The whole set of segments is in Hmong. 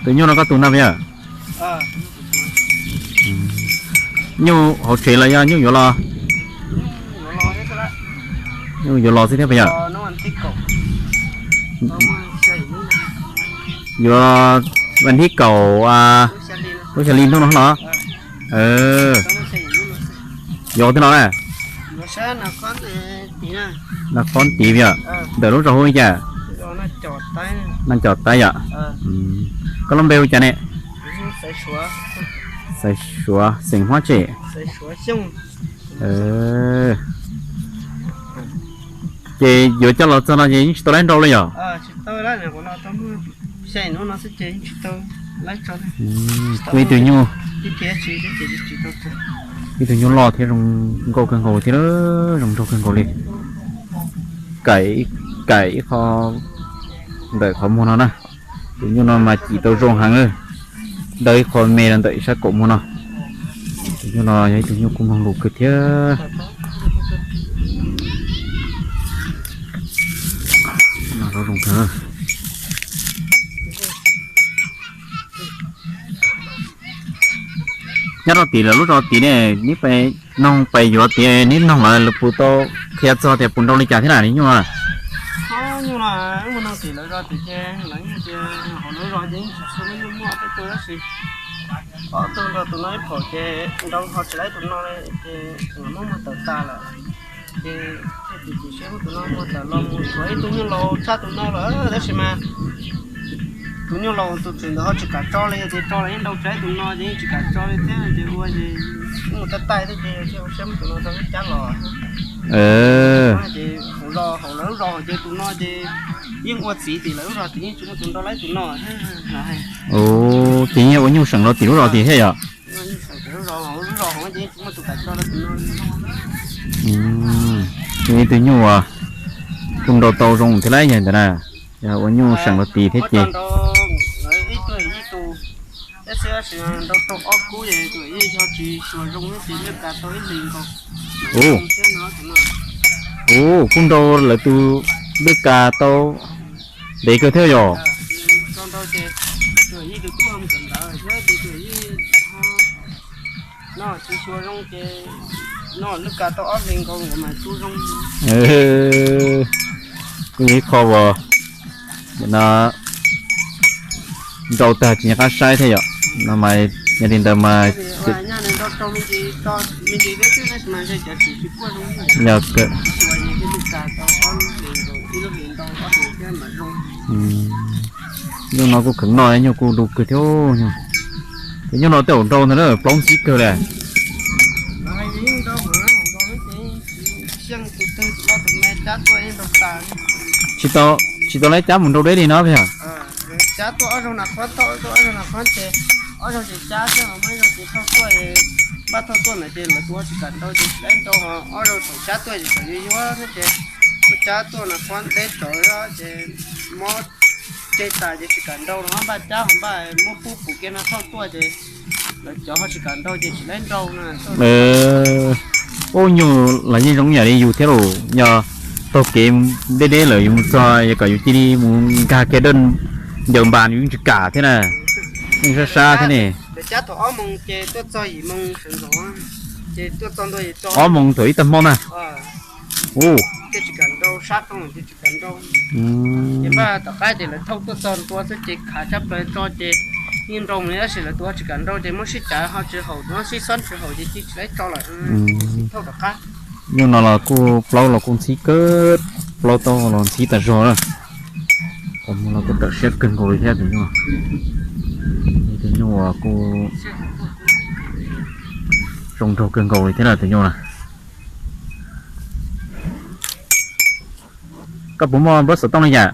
Tus nyuj no koj tus ntag puas yog? Nyuj hauv tsev los yog nyuj yuav los? Nyuj yuav los xwb thiab puas yog? Yuav vas thib kaum lub xya li hnub no los? Yuav ua twg los na? Nag Khob tid yom? Ntawm lub zos hu li cas? Naj Cov Taib yom? Koj lub npe hu cas ne? Xaiv Suav, xeem Huab Tsem. Ces yuav coj los txog no ces yeej tsis tau laib nrau li yom? Kuv ib tug nyuj, ib tug nyuj loj thiab zoo nkauj kawg nkaus thiab, zoo nraug kawg nkaus li. Kaim, kaim ib qho ntawm qhov muag no na. Tus nyuj no mas cim tau zoo heev, daw ib qho me rau ntawm ib sab kaum muag no. Tus nyuj no yog ib tug nyuj kuj mloog lus kawg thiab. Nyob rau tim lawv lub zos tid ne, neb pais noog pais yuav tid, neb noog lawv puas tau qhia txog tias puas nrau li cas thiab na nyuj? Nyuj no, nyuj no tim lawv zos tid ces lawv tias hauv lawv zos ces yeej tsis tshua muaj nyuj muaj peb tug tab sis ob tug nrau tus no ib phaum ces nrau ho tsis laib tus no li ces muab muag tawm tas lawm. Ces thiaj txiav txim siab muab tus no muag tawm los mus tshuav ib tug nyuj laus tshaj tus no lawm tab sis mas tus nyuj laus tus twm ntawd ho tsis kam tso li, yog tias tso los yeej nrau tsis laib tus no ces yeej tsis kam tso li thiab ces ua ces mus tab tais thiab ces thiaj ua siab muab tus no rau ib cab los. Ces hauv zos hauv lawv lub zos ces tus no ces yeej ua txiv tim lawv lub zos ces yeej tsis muaj tus nrau laib tus no. Ces yeej ua nyuj seem rau tim lub zos tid thiab yom? Ces ib tug nyuj uas kuj nrau tau zoo thiab lauj yog ntawd na, yog ua nyuj seem rau tid thiab ces. Ub, kuj nrau lawv tus lwj kas tau ntev kawg thiab yom? Kuj yog ib qho uas no nrau tag tsis nco qab saib thiab yom? No mas yog li ntawd mas yog nyuj no kuj khwv noj, nyuj kuj du kawg thiab. Tus nyuj no tej zaum nrau ntag na, plaub ntxhib kawg li. Tsis tau, tsis tau laib cab mus nrau deb li no puas yog? Cab tuaj ob zaug nas khob, ob zaug nas khob ces ob zaug ces cab xwb, muaj ib zaug ces thauj tuaj, npaj thauj tuaj ntawd ces lawv tus ua tsis kam nrau ces tsis laib nrau, ho ob zaug thaum cab tuaj ces tseem yuag yuag thiab ces tuaj cab tuaj nas khob deb tsawv ces mob ceg tas ces tsis kam nrau los ho npaj cab ho npaj muab pub pum kiag no thauj tuaj ces lawv cov ho tsis kam nrau ces tsis laib nrau na. Ub, nyuj los yeej zoo yam li yus thiab los yog taug kev deb deb lawm yus mus txog yog kom yus cia li mus nkag kiag dawj ncaws npas yus yeej tsis kam thiab na. Yeej sab sab thiab ne. Lawv cab thaum ob moos ces tuaj txog yim moos sawv ntxov, ces tuaj txog ntua ob moos thaum ib tag hmo na. Ub, tsis kam nrau, sab tooj ces tsis kam nrau. Ces npaj tom qab ces lawv thauj tuaj txog ntua xwb ces khav tshaj plaws tso ces yeej nrau mus li tab sis lawv tus ho tsis kam nrau ces muab sib cav ho tsis haum, muab sib xob tsis haum ces cia tsis laib tso lawm. Thauj tom qab. Nyuj no los kuj plaub los kuj ntxhib kawg, plaub taub los ntxhib tas zog na. Qhov muag los kuj tawm siab kawg nkaus li thiab tus nyuj. Tus nyuj uas kuj zoo nraug kawg nkaus li thiab na tus nyuj na. Koj puas muaj npawb xov tooj li cas?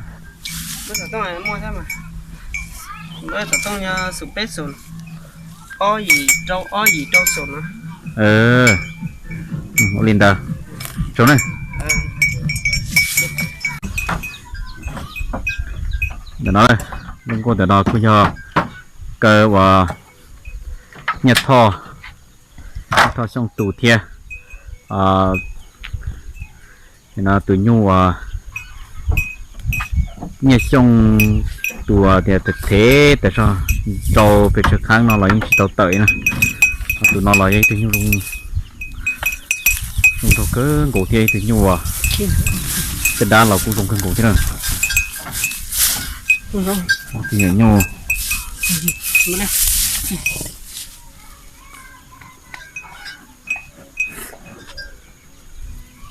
Ua li ntawd, tsaug na. Ntawm no, lub nkuaj ntawm no kuj yog kaw uas Nyiaj Thoj, Nyiaj Thoj Xyooj tus thiab tus nyuj uas Nyiaj Xyooj tus tias thev tas zog. Rau pes tsawg qhab no los yeej tsis tau tawm na. Ho tus no los yog ib tug nyuj zoo, zoo nraug kawg nkaus thiab, ib tug nyuj uas caj dab los kuj zoo kawg nkaus thiab na. Tus nyuam nyuj,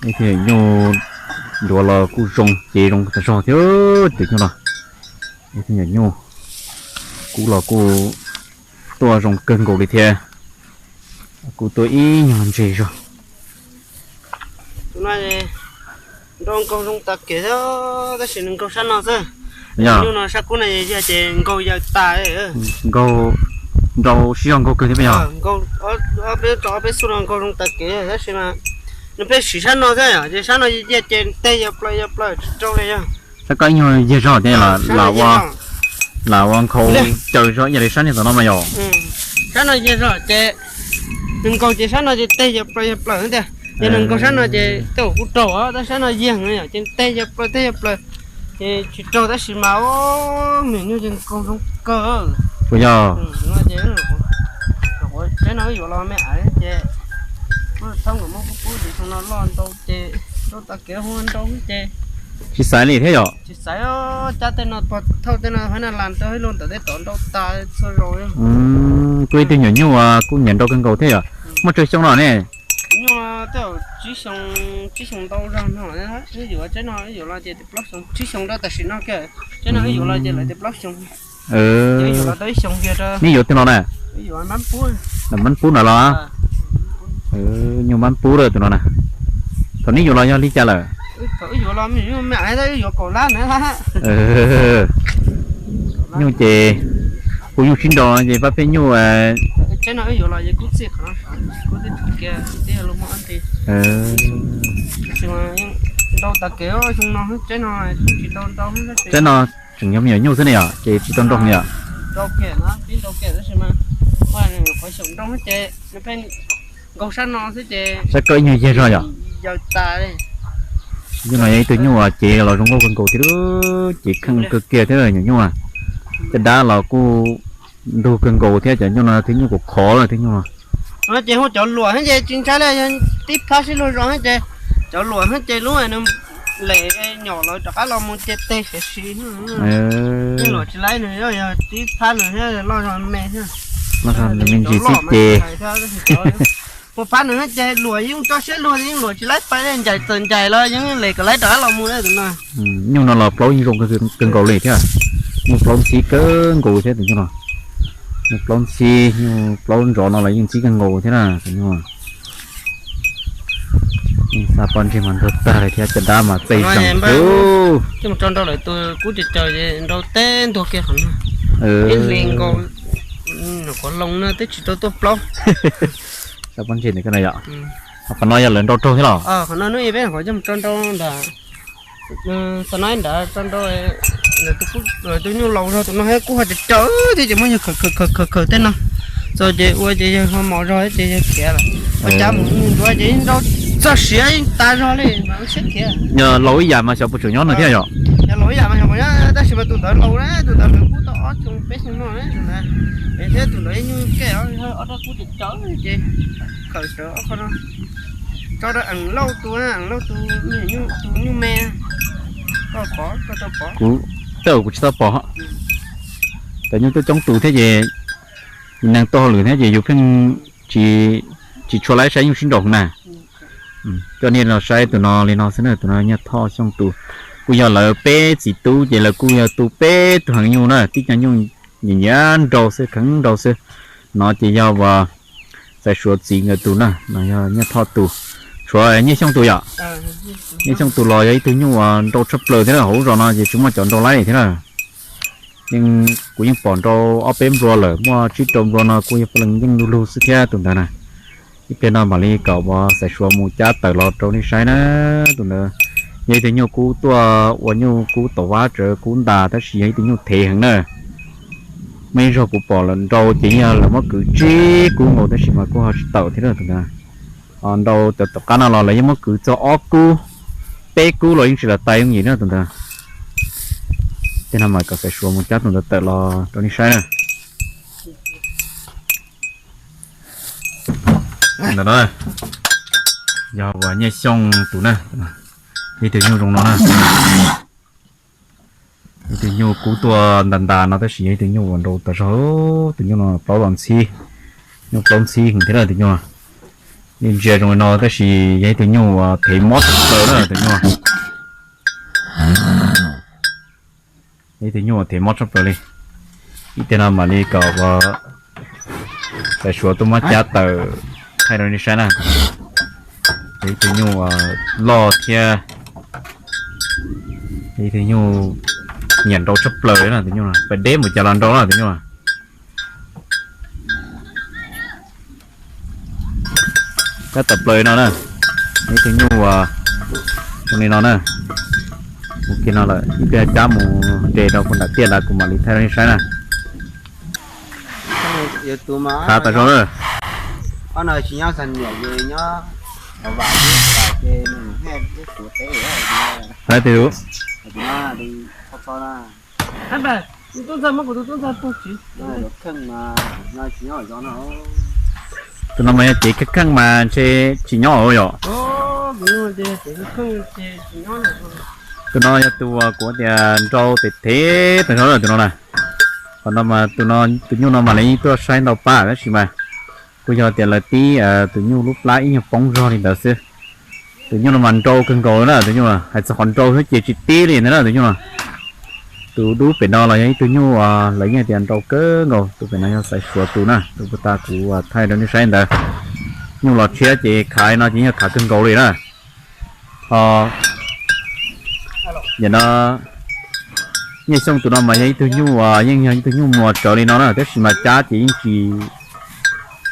ib tug nyuam nyuj ncuav los kuj zoo, cev zoo tag zog thiab tus nyuj no. Ib tug nyuam nyuj kub los kuj tuaj zoo kawg nkaus li thiab, kuj tuaj ib nyuag ntse zog. Nrau nkaug zoo tas kev thiab, tab sis nws nkaug sab no xwb. Nyuj no sab kub no yog ces nkaug yawm tas. Nkaug, nrau sib zog nkaug kawg thiab yog. Nkaug ob peb tso ob peb xub no nkaug zoo tas kev tab sis mas nws pheej siv sab no xwb yom, ces sab no yog ces teg yawg plaws yawg plaws tsis rau li yog. Sab koj ib nyuag yag zog thiab, lam ua nkhaus caws zog ib yam li sab niag tom no mas yom. Sab no yag zog ces nws nkaus ces sab no ces teg yawg plaws yawg plaws tiag, ces nws nkaus sab no ces tej zaum kuj raug os, tab sab no yag yom ces teg yawg plaws teg yawg plaws, ces tsis raug tab sis mas nws nyuj ces nkaug zoo kawg. Puas yog? Ces teb no wb yuav los me aiv ces muab thauj nkawd muab kub kub ces xyoo no loj ntau ces nrau tas kev hu nrau ces tsis xaiv li thiab yom. Tsis xaiv, cab tej no pog thauj tej no hab na las rau hab lug ntawm tej tod nrau tas txhua zaus. Kuj ib tug nyuam nyuj kuj nyiam nrau kawg nkaus thiab yom. Muaj tsawg xyoo no ne? Nyuj tej zaum tsib xyoo, tsib xyoo ntau zog no. Wb yuav teb no wb yuav los ces plaub xyoo, tsib xyoo rau tam sim no kiag. Teb no wb yuav los ces lawv tias plaub xyoo. Wb yuav los tau ib xyoo kiag rau. Nej yuav twg no na? Mab pub no los? Nyuj mab pub lawm tus no na. Thaum nej yuav los yog li cas lawm? Thaum wb yuav los me me wb yuav kaum lab na. Nyuj ces kuv nyuj sib nraus ces pab peb nyuj. Teb no wb yuav los ces kub txij qhov no, kub txij kiag tib lub mab ntij. Nrau tas kev xyoo no teb no tsis tau nrau. Teb no tseem yog me nyuam nyuj xwb ne yom, ces tsis tau nrau yom. Nrau kiag no, tib nrau kiag tab sis mas qhov xyaum nrau ces nws pheej nkaug sab no xwb ces sab koj ib nyuag yag zog yom. Yawm tas li. Nyuj no yog ib tug nyuj uas cev los zoo nkauj kawg nkaus thiab, cev kheej kawg kiag thiab nyuam nyuj. Caj dab los kuj ntug kawg nkaus thiab, cov nyuj no thiab nyuj kuj khov lawm thiab nyuj no. No ces hu cov luam hab ces tsis ntshai li, yog tib phab sib luag zos hab ces cov luam hab ces lub nws lem nyom lawv rov qab los mus ces teg siav si. Luam tsis laib nws yog tib phab nws thiab loj zog me thiab. Me ntsis xwb ces puas phab nws hab ces luam yeej tso siab luag yeej luam tsis laib pais li, ncaim txawm ncaim los yeej lem kom laib rov qab los mus li tus no. Nyuj no los plaub yeej zoo kawg nkaus li thiab. Nyuj plaub ntxhib kawg nkaus thiab tus nyuj no. Nyuj plaub ntxhib, nyuj plaub ntsov no los yeej ntxhib kawg nkaus thiab na tus nyuj. Yeej xa pob ntseg mas ntug tag li thiab, caj dab mas txaij zeem thiab. Coj mus tso nrau lawm tus kub caws caws nrau teb ntuag kiag qhov no. Ib hlis nkaus, qhuav loo na twb tsis tau tuaj plaub. Xa pob ntseg ntawm koj no yom. Qhov no yog lawv nrau raug thiab los? Qhov no hnub ib peb qhov coj mus tso nrau ntag. Xa no nrad tso nrau, tus nyuj laus zog tus no thiab kub ho caws caws thiab ces muab yawg khaws khaws khaws khaws tej no txog ces ua ces yawg ho mos zog ces yawg khiav lawm. Ua cas mus ntsuav ces nrau txog siav tas zog li mas ua siab khiav. Yog laus ib yam mas xyov puas tseem nyob no thiab yom. Yog laus ib yam mas xyov puas nyob tab sis mas tus ntawd laus na, tus ntawd nws kub tau ob xyoo peb xyoo no na. Thiab tus ntawd nyuj kej ob rab kub caws caws ces khaws sawv ob qho no. Tso rau Eem Lauj tus, Eem Lauj tus, tus nyuj me. Koj pom, koj tau pom? Kuv, tej zaum kuv tsis tau pom. Cov nyuj tuaj coob tus thiab ces neeg tuaj hauj lwm thiab ces yus pheej tsis, tsis tshua laib saib nyuj sib nraus na. Coj nej los saib tus no li no xwb na, tus no Nyiaj Thoj Xyooj tus. Kuj yog lawv peb txiv tub ces lawv kuj yog tu peb tug heev nyuj na, tib co nyuj nyiam nyiam nrau xwb, kheev nrau xwb. No ces yog uas Xaiv Suav txiv nkawd tus na, no yog Nyiaj Thoj tus. Tshuav Nyiaj Xyooj tus yom? Nyiaj Xyooj tus los yog ib tug nyuj uas nrau tshaj plaws thiab na, hauv lub zos no ces tsis muaj cov nrau laib thiab na. Yeej, kuv yeej pom nrau ob peb nplua lawm, muaj tsib rau nplua no kuj yog peb leej yeej lug lug xwb thiab tus ntawd na. Ib pliag no mam li kom uas Xaiv Suav mus cab tawm los rau nej saib na. Tus ntawd yog ib tug nyuj kub tuaj ua nyuj kub tom vab tsawv kub ntas tab sis yog ib tug nyuj thev heev na. Muaj ib zaug kuv pom lawm nrau ces yog lawv muab kwv tsib kub nkaus tab sis mas kuj ho tsis tawm thiab tus ntawd. Nrau cov tom qab no los lawv yeej muab kwv txog ob kub, peb kub los yeej tsis los tais yooj yim na tus ntawd. Tej no mas kom Xaiv Suav mus cab tus ntawd tawm los rau nej saib na. Ntawm no yog uas Nyiaj Xyooj tus na, ib tug nyuj zoo no na. Ib tug nyuj kub tuaj ntas ntas no tab sis yog ib tug nyuj uas nrau tas zog. Tus nyuj no plaub los ntxhib, nyuj plaub ntxhib heev thiab na tus nyuj. Yeej ntsia zoo li no tab sis yog ib tug nyuj uas thev mob tshaj plaws na tus nyuj. Yog ib tug nyuj uas thev mob tshaj plaws li. Ib teg no mam li kom uas Xaiv Suav tuaj muab cab tawm thaij rau nej saib na. Yog ib tug nyuj uas loj thiab yog ib tug nyuj nyiam nrau tshaj plaws na tus nyuj no, pas deb mus cas los nrau na tus nyuj no. Cab tawm plaws li no na, yog ib tug nyuj uas zoo li no na. Mus kiag no lawm, ib pliag cab mus nres rau puag nram tiaj lawm kuv mam li thaij rau nej saib na. Khav tas zog na. Hais tias, tus no mas yog cev kheej kheej mas ntshe tsis nyob yom. Tus no yog tus uas kuv tias nrau tes thev tas zog na tus no na. Qhov no mas tus nyuj no mas lawv yeej tuaj saib ntau pab tab sis mas kuj yog tias lawv tib tus nyuj lub plab ib nyuag poob zog li ntawd xwb. Tus nyuj no mas nrau kawg nkaus na tus nyuj, hais txog qhov nrau xwb ces tsis tib li ntag na tus nyuj no. Tus dub pem no los yog ib tug nyuj lawv yeej tias nrau kawg nkaus, tus pem no yog Xaiv Suav tus na, tus puag ta kuv thaij rau nej saib ntawd. Nyuj los tshiab ces khav no ces yog khav kawg nkaus li na. Ho nim no Nyiaj Xyooj tus no mas yog ib tug nyuj uas yeej yog ib tug nyuj muas tsawv li no na tab sis mas cab ces yeej tsis,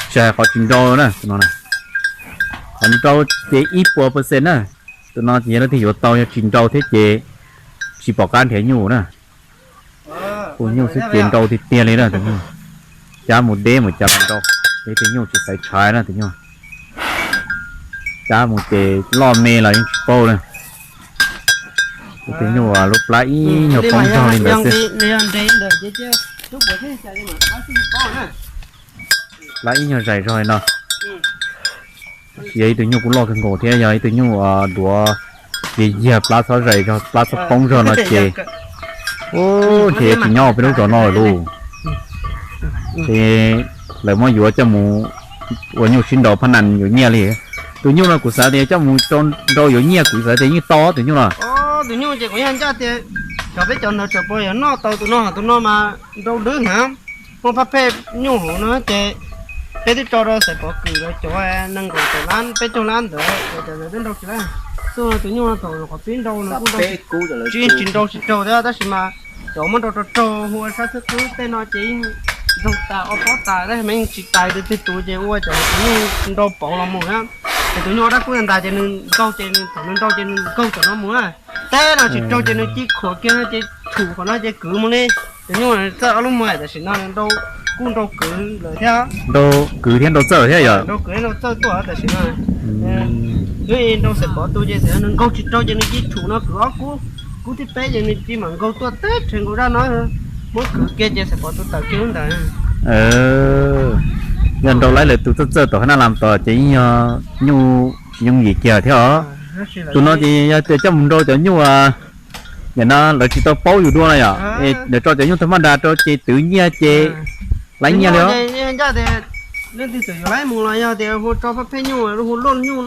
tsis hais qhov tsis nrau na tus no na. Qhov nrau ces ib puas percent na. Tus no ces yog leej twg yuav tau, yog tsis nrau thiab ces tsis pom qab nrhiav nyuj na. Tus nyuj xwb ces nrau tiag tiag li na tus nyuj. Cab mus deb mus cas los nrau, ib tug nyuj tsis xaiv tshav na tus nyuj. Cab mus ces loj me los yeej tsis paub na. Ib tug nyuj lub plab ib nyuag poob zog li ntawd xwb. Plab ib nyuag zais zog li no. Tab sis yog ib tug nyuj kuj loj kawg nkaus thiab yog ib tug nyuj duav yag yag plab txhob zais zog plab txhob poob zog no ces, ntshe tsis nyob peb lub zos no lawm lauj. Ces lawv muab yuav coj mus ua nyuj sib nrau phab nas yuav nyiaj li. Tus nyuj no kuv xav tias coj mus nrau yuav nyiaj kuv xav tias yeej tau tus nyuj no. Tus nyuj ces kuv yeej ncaj tias cov peb cov ntawd tseem puas yog noj tau tus no, tus no mas nrau dwb heev, muaj phab phej nyuj hauv no ces peb twb tso rau Xaiv Pov Kwm lawv cov nees nkaum tawm lab peb caug lab ntawd, cov ntawd twb nrau tsis lab. Xwb tus nyuj no thaum qhov pib nrau no kuj nrau tsis, tsis nrau tsis raug thiab tab sis mas cov muab nrau raug raug hu ua sab xwb qwb tej no ces yeej nrau tas ob pob tas tab sis mas yeej tsis tais tus twg tus ces ua cov tus nyuj nrau pauv los mus na. Ces tus nyuj ob rab kub ntas ces nws nkaug ces nws thaum nws nrau ces nws nkaug cov no mus na. Teb no tsis raug ces nws ci khuam kiag no ces thum qhov no ces kwv mus li. Tus nyuj txawj ob lub muag tam sim no nws nrau, kuj nrau kwv lawm thiab. Nrau kwv thiab nrau txawj thiab yom. Nrau kwv thiab nrau txawj tuaj tam sim no. Twb nrau Xaiv Pov tus ces tam sim no nws nkaug tsis raug ces nws ci thum no kwv ob kub, kub thib peb ces nws ci mam nkaug tuaj teb rhe nkaus zaj no. Muab kwv kiag ces Xaiv Pov tus tawm kiag lub ntawd. Yog nrau laib lawv tus txawj txawj tom hab naj las tod ces yeej yog nyuj tsis yooj yim kiag thiab os. Tus no ces yog tias coj mus nrau cov nyuj, nim no lawv tsis tau paub yus dua no yom, lawv tso cov nyuj tag maj nra rau ces twv nyiaj ces laib nyiaj li os. Ncaj tias leej twg txawm yuav laib mus los yog tias hu tso phab phej nyuj, hu luaj nyuj,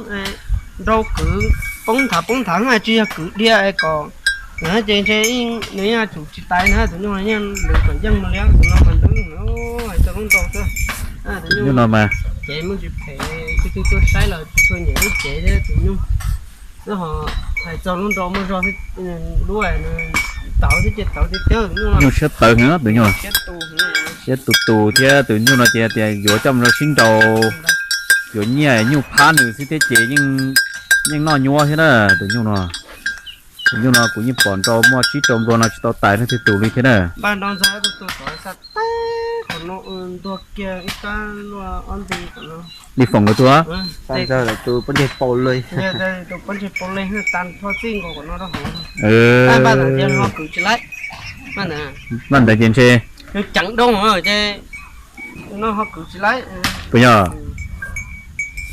nrau kwv poob nthav poob nthav tsis yog kwv dhia kom, ces ntshe nws yeej tsum tsis tais na, tus nyuj yeej lwv kom yeej mus li, tus no mas ntub hais txog lub nrau xwb. Tus nyuj no mas cev muaj tsis phem, twb tuaj saib los tsis tshua nyiam lub cev thiab tus nyuj. Lub ho hais txog lub nrau muaj zog, lub tawv thiab ces tawv tiag tiag tus nyuj no. Nyuj siab tawv heev tus nyuj, siab tus tus thiab tus nyuj no ces tias yuav coj mus rau sib nrau yuav nyiaj nyuj phab nws xwb thiab ces yeej noj nyuaj thiab na tus nyuj no. Tus nyuj no kuv yeej pom nrau muaj tsib rau nplua no tsis tau tais leej twg tus li thiab na. Li foom nkawd tus, npaj ntawd ces ntshe puas yog?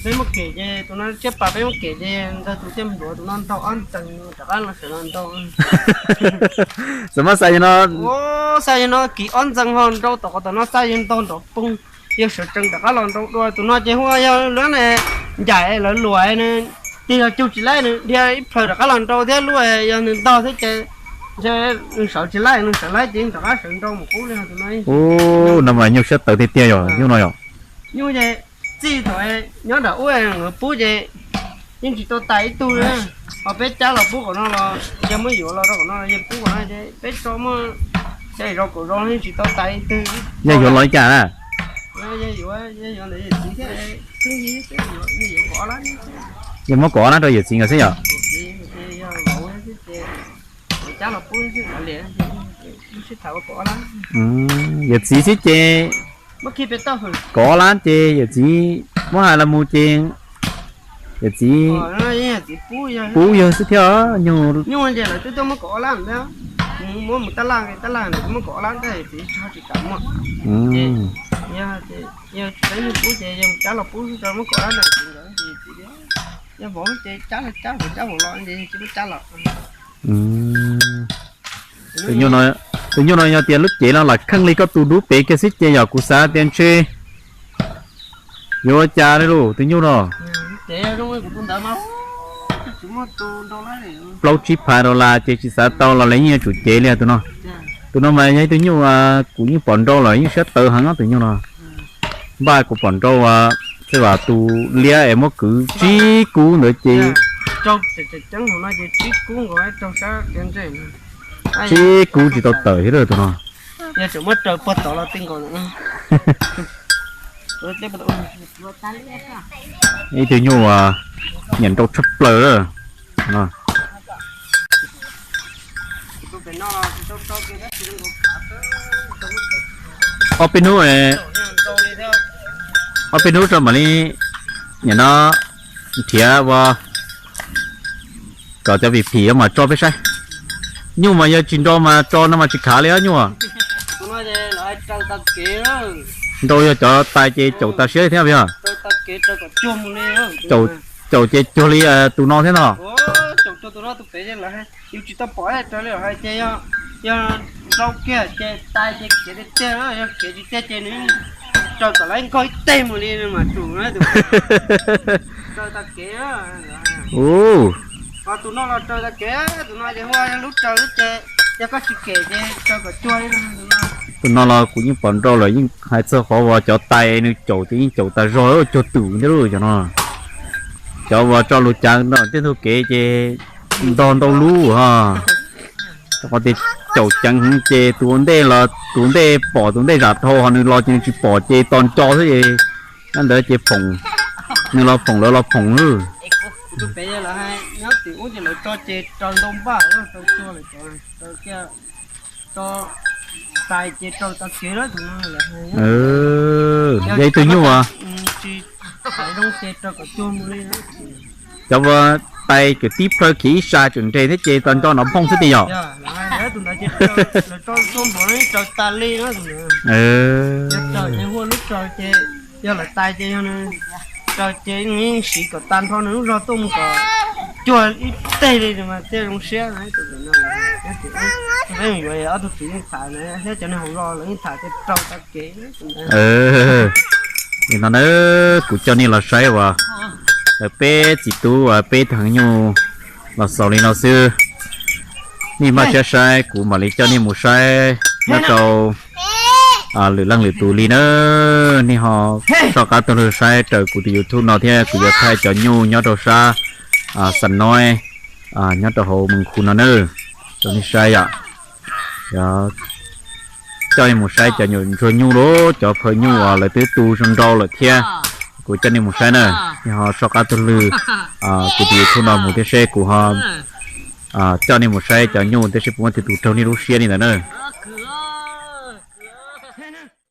Peb muab kem ces tus no siab pas, peb muab kem ces ntawd tus thiaj npluav tus no ntaug ob ntxees rov qab los sawv los ntaug. Txawm muab xa yog no, xa yog no kiv ob ntxees ho nrau tom qhov tom no xa yog ntaug nrov poog, yog sawv tsees rov qab los nrau dua. Tus no ces hu ua yog lub ncaim lawv luam nws tig los cug tsis laib, nws dhia ib plhaws rov qab los nrau thiab. Lub yog nws ntog thiab ces nws sawv tsis laib, nws sawv laib ces rov qab sawv nrau mus qub li tus no. Ub, no mas nyuj siab tawv tiag tiag yog nyuj no yom. Nyuj ces txij thaum nyob nram ub pub ces yeej tsis tau tais ib tug li. Ho peb cab los pub kom no los yog muab yuav los rau kom no los yog pub kom no ces peb tso muaj xya yim zaus kaum zaus yeej tsis tau tais ib tug. Yog yuav los li cas na? Yog yuav, yog yuav ntawm yawm txiv thiab, yog yuav kom ob lab, yog muab kom ob lab rau yawm txiv nkawd xwb yom. Cab los pub, yawm txiv xwb ces kom ob lab ces yawm txiv muab hais los mus ces yawm txiv pub yawg xwb thiab. Nyuj, nyuj ces lawv twb tuaj muab kom ob lab ntag, muab mus tab laj, tab laj muab kom ob lab ntag, yawm txiv tsis ho tsis kam muab. Yog tsis tau nyuj pub ces yog cab los pub xwb, muab kom ob lab ntag, yawm txiv nkawd ces yawm txiv tias yog vauv ces cab los cab, vauv cab vauv los ces tsis muab cab los. Tus nyuj no yog tias lub cev no lam kheej li koj tus dub pem kiag xwb ces yog kuv xav tias ntshe yuav ua cas li lauj tus nyuj no. Plaub tsib phav dollar ces tsis xav tau los lawv yeej yuav tsum cev li tus no. Tus no mas yog ib tug nyuj kuv yeej pom nrau los yeej siab tawv heev tus nyuj no. Npaj kuv pom nrau xwb, tus liab es muab kwv tsib kub ntawd ces tsib kub tsis tau tawm thiab tus no. Ib tug nyuj nyiam nrau tshaj plaws lawm. Ob peb hnub, ob peb hnub rau mam li nim no nrhiav ua kom cov vim phim mas tso peb saib. Nyuj mas yog tsis nrau mas tso no mas tsis khav li nyuj. Nrau yog cov tais ces caum tas siab li thiab yog. Caum ces cuag li tus no thiab no. Yus tsis tau pom raws li hais ces yog nrau kiag ces tais ces khiav tiag tiag, yog khiav tsis tiag ces nws raws kom lawv nkag ib teg mus li mas tsum. Raws tag kev. Tus no los raws tag kev, tus no ces hu ua lub raws ces yog koj tsis kem ces raws kom cuag li. Tus no los kuv yeej pom nrau lawm, yeej hais txog qhov uas cov tais nws caum ces yeej caum tas zog cuag twm thiab lauj cov no. Cov uas tso lus cav no tej ntug kev ces ntog ntau lub ho. Qhov tias caum ceev heev ces tus ua ntej los tus ntej pom tus ntej zam dhau ho nws los ces nws tsis pom ces tos nco xwb ces nyob ntawd ces phoom, nws los phoom lawv los phoom xwb. Yog ib tug nyuj as. Cov uas tais kwv tib plhaw khiav ib sas tseem nres thiab ces tos nco nov phooj xwb tiag yom. Yog lawv tais ces yog nws raws ces nws yeej siv kom tag nrho nws lub zog tuaj mus kom cuag ib teg li mas thiaj zoo siab. Peb yuav ob tug txiv yeej tham thiab cov neeg hauv zos lawv yeej tham tias raws tag kev. Li no na, kuv coj nej los saib uas lawv peb txiv tub uas peb theev nyuj los xaus li no xwb. Nej maj siab saib kuv mam li coj nej mus saib nyob rau lwm leej lwm tus li na. Nej ho soj qab taug lw saib raws kuv tus YouTube no thiab kuv yuav thaij cov nyuj nyob rau sab Xam Noib, nyob rau hauv Mes Khu no na, rau nej saib yom. Coj nej mus saib cov nyuam ntsuag nyuj lauj, cov phawj nyuj uas lawv twb tu zoo nrau lawm thiab. Kuv coj nej mus saib na, nej ho soj qab taug lw kuv tus YouTube no mus thiab seb kuv ho coj nej mus saib cov nyuj thiab seb puas muaj twg tus raug nej lub siab li ntawd na.